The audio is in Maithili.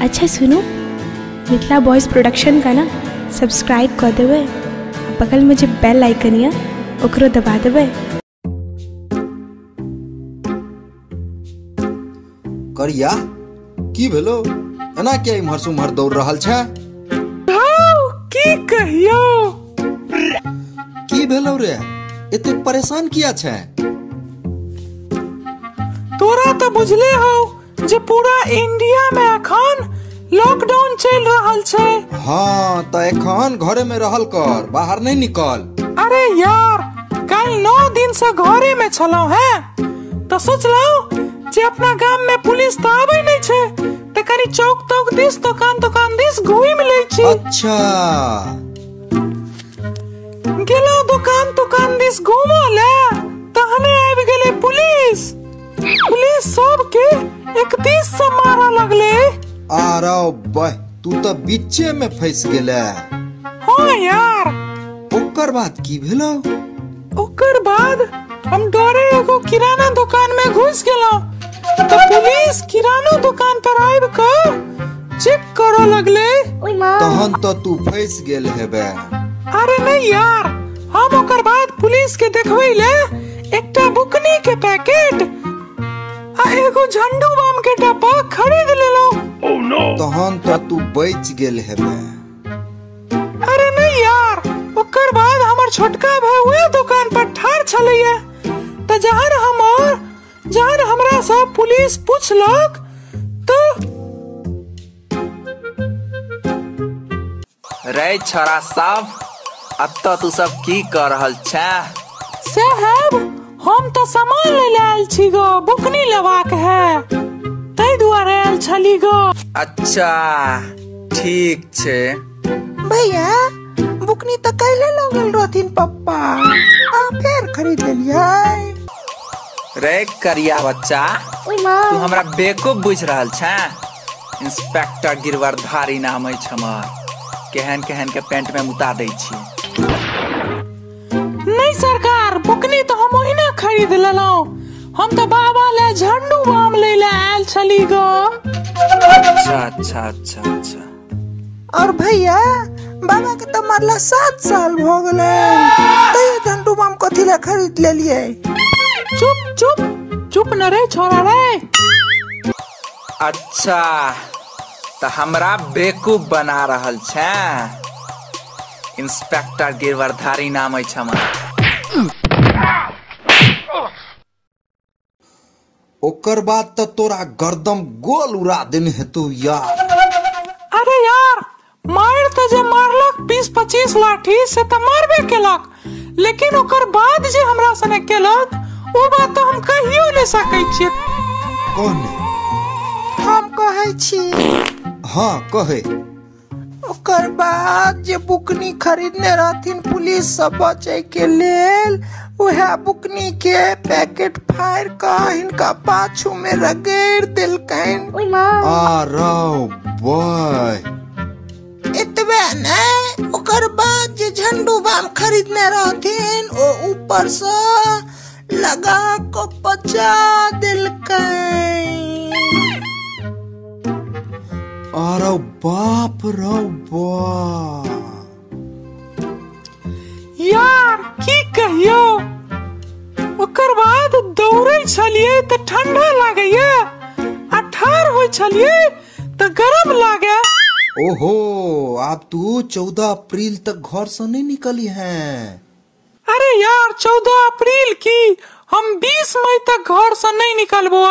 अच्छा सुनू, मिथिला बॉयज प्रोडक्शन का ना सब्सक्राइब कर देबै, बगल में जो बेल आइकन या ओकरो दबा देबै। करिया की भेलो, एना किया इम्हर से उम्हर दौड़ रहल छै? की कहियो, की भेलो रे, एते परेशान किया छै? तोरा तो बुझले हो जे पूरा इंडिया में एखन लॉकडाउन चल रहल छै। हाँ तो एखन घरे में रहल कर, बाहर नहीं निकल। अरे यार कल 9 दिन से घरे में छलौ है, तो सोचलौ जे अपना गाम में पुलिस तो आबै नहीं छै, तो कनी चौक तौक दिस दुकान दुकान दिस घूमि लै छी। अच्छा गेलौ दुकान दुकान दिस घूमऽ ले, तहने आबि गेलै पुलिस। पुलिस सबके 31 से मारऽ लगले। आरो बह, तू तो बीचे में फंस गेले। हाँ यार। ओकर बाद की भेलो? ओकर बाद हम डरे एगो किराना दुकान में घुस गेलौं, तो पुलिस किराना दुकान पर आबि कऽ चेक करऽ लगले। तहन तो तू फंस गेल हेबे। अरे नहीं यार, हम ओकर बाद पुलिस के देखबै ले एकटा बुकनी के पैकेट आ एगो झंडू बाम के डब्बा खरीद लेलौं। Oh no! तहन तो तू बच गेल हेबे। अरे नहीं यार, ओकर बाद हमर छोटका भाई उहे दुकान पर ठाढ़ छलैया, तो जहन हमरा से पुलिस पूछलक तो रे छोरा सब, अतऽ तू सब की कर रहल छे? साहब हम तो सामान ले आयल छी गो, बुकनी लेबाक है, तै दुआरे आयल छली गो। अच्छा ठीक छे भैया, बुकनी तो कैले लगल रहथिन पप्पा, आ फेर खरीद लेलियै। रे करिया बच्चा, तू हमरा बेवकूफ बुझ रहल छे? इंस्पेक्टर गिरवरधारी नाम अछि हमर, केहन केहन के पेंट में मुता दै छी। नहीं सरकार, बुकनी तो हम ओहिना खरीद लेलौं, हम तो बाबा ले झंडू बाम ले ले आयल छली गो। अच्छा अच्छा अच्छा अच्छा। और भैया बाबा के तो मरला 7 साल भ गेलै, तैयो झंडू बाम कथी ले खरीद लेलियै? चुप चुप चुप न रे छोरा रे। अच्छा तो हमरा बेवकूफ बना रहल छे? इंस्पेक्टर गिरवरधारी नाम अछि हमर। ओकर बाद तो तोरा गर्दम गोल उड़ा देने हेतु यार। अरे यार मार तो जे मारलक 20-25 लाठी से तो मारबे केलक, लेकिन ओकर बाद जे हमरा सने केलक ओ बात तो हम कहियो नहीं सकै छियै। कौन? हम कहै छी। हाँ कहे। ओकर बाद जे बुकनी खरीदने रहथिन पुलिस से बचे के लेल, वह बुकनी के पैकेट फाड़ कऽ हिनका पाछू में रगड़ देलकनि। आरो बॉय। एतबे नहि, ओकर बाद जे झंडू बाम खरीदने रहथिन ओ ऊपर से लगा कऽ पचा देलकनि। अरे बाप रे बाप। यार की कहियो, ओकर बाद दौड़ै छलियै तऽ ठंडा लागैया, आ ठाढ़ होइ छलियै तऽ गरम लागे। ओहो, आब तू 14 अप्रैल तक घर से नहीं निकली है। अरे यार 14 अप्रैल की, हम 20 मई तक घर से नहीं निकलबो।